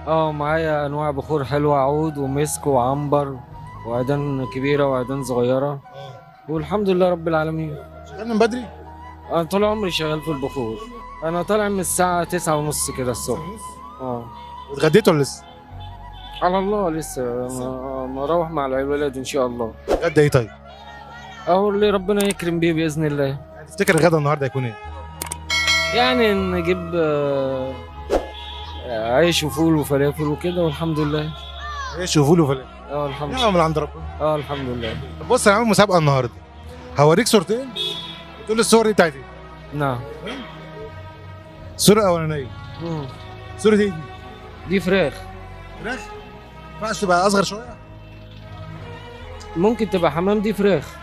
اه، معايا انواع بخور حلوه، عود ومسك وعنبر وعيدان كبيرة وعيدان صغيره، والحمد لله رب العالمين. شغال من بدري؟ انا طول عمري شغال في البخور. انا طالع من الساعة 9:30 كده الصبح. اه. اتغديت ولا لسه؟ على الله لسه، ما اروح مع الولاد ان شاء الله. اتغدى ايه طيب؟ اهو اللي ربنا يكرم بيه باذن الله. يعني تفتكر الغدا النهارده هيكون ايه؟ يعني نجيب عيش وفول وفلافل وكده والحمد لله. عيش وفول وفلافل. اه الحمد لله. نعم من عند ربنا. اه الحمد لله. طب بص، انا عامل مسابقة النهارده، هوريك صورتين وتقول لي الصور دي بتاعت ايه. نعم. الصورة الاولانية. صوره ايه دي؟ دي فراخ. فراخ؟ ما ينفعش تبقى اصغر شوية؟ ممكن تبقى حمام، دي فراخ.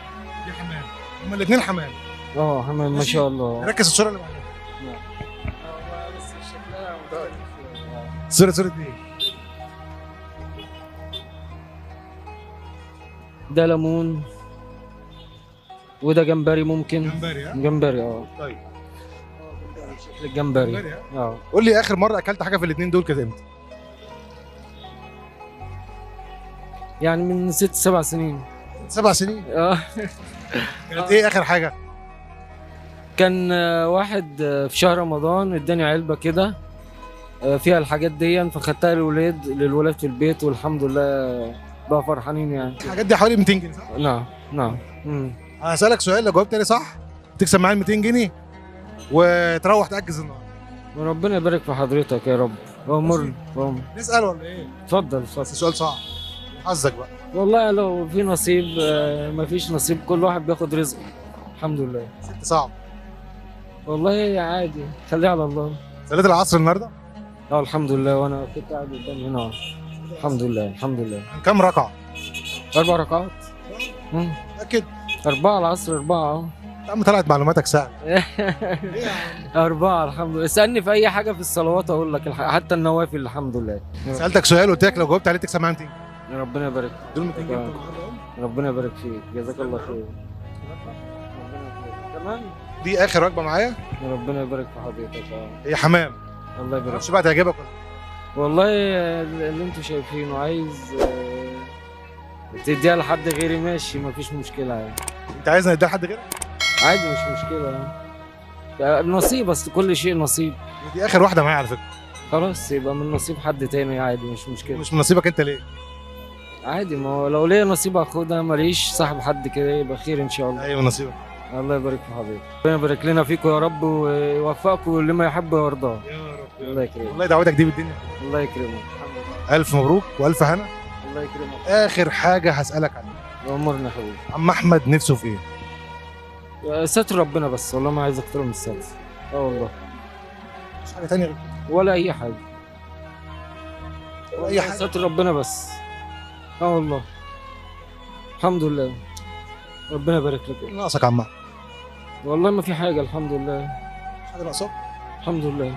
دي حمام، هما الاثنين حمام. اه حمام ما شاء الله. ركز الصورة اللي بعدها. بس شكلها مختلف. صوره ايه؟ ده ليمون وده جمبري ممكن. جمبري. ها؟ جمبري اه. طيب. شكل الجمبري. جمبري، ها؟ اه. قول لي اخر مرة اكلت حاجة في الاثنين دول كانت امتى؟ يعني من 6 7 سنين. 7 سنين؟ اه. كانت ايه اخر حاجة؟ كان واحد في شهر رمضان اداني علبة كده فيها الحاجات دي، فخدتها للولاد في البيت والحمد لله بقى فرحانين يعني. الحاجات دي حوالي 200 جنيه صح؟ نعم نعم. انا هسالك سؤال، لو جاوبت عليه صح تكسب معايا 200 جنيه وتروح تاجز النهارده. وربنا يبارك في حضرتك يا رب. امر امر. نسال ولا ايه؟ اتفضل اتفضل. بس سؤال صعب، حظك بقى. والله لو في نصيب، ما فيش نصيب، كل واحد بياخد رزقه الحمد لله. ست صعب. والله عادي، خليه على الله. صليت العصر النهارده؟ اه الحمد لله، وانا كنت قاعد قدام هنا. الحمد لله الحمد لله. من كام ركعة؟ 4 ركعات. متاكد؟ 4 العصر 4. يا عم طلعت معلوماتك سهلة. 4 الحمد لله. اسالني في اي حاجة في الصلوات اقول لك، حتى النوافل الحمد لله. سالتك سؤال قلت لك لو جاوبت عليه تكسب معايا 200 جنيه. ربنا يبارك. دول 200 جنيه بتوع النهارده اهو. ربنا يبارك فيك، جزاك الله خير. ربنا يبارك. تمام. دي اخر وجبة معايا. ربنا يبارك في حضرتك. هي حمام. الله يبارك. معرفش بقى تعجبك ولا. والله اللي انتوا شايفينه، عايز تديها لحد غيري ماشي، مفيش مشكلة يعني. انت عايزنا نديها لحد غيرك؟ عادي مش مشكلة يعني. نصيب، بس كل شيء نصيب. دي اخر واحدة معايا على فكرة. خلاص يبقى من نصيب حد تاني، عادي مش مشكلة. مش من نصيبك انت ليه؟ عادي، ما هو لو ليا نصيب هاخدها، ماليش صاحب حد كده يبقى خير ان شاء الله. ايوه نصيبك. الله يبارك في حضرتك، ربنا يبارك لنا فيكم يا رب ويوفقكم لما يحب ويرضاه. يا رب. الله يكرمك. والله دعوتك دي بالدنيا. الله يكرمك. الف مبروك والف هنا. الله يكرمك. اخر حاجة هسالك عليها. امرنا يا حبيبي. عم احمد نفسه في ايه؟ ستر ربنا بس، والله ما عايز اكتر من الستر. اه والله. مش حاجة ثانية غير كده. ولا اي حاجة. ولا اي حاجة. ستر ربنا بس. اه والله الحمد لله. ربنا يبارك لك. ناقصك يا عم احمد؟ والله ما في حاجة الحمد لله. مش حاجة ناقصاك؟ الحمد لله.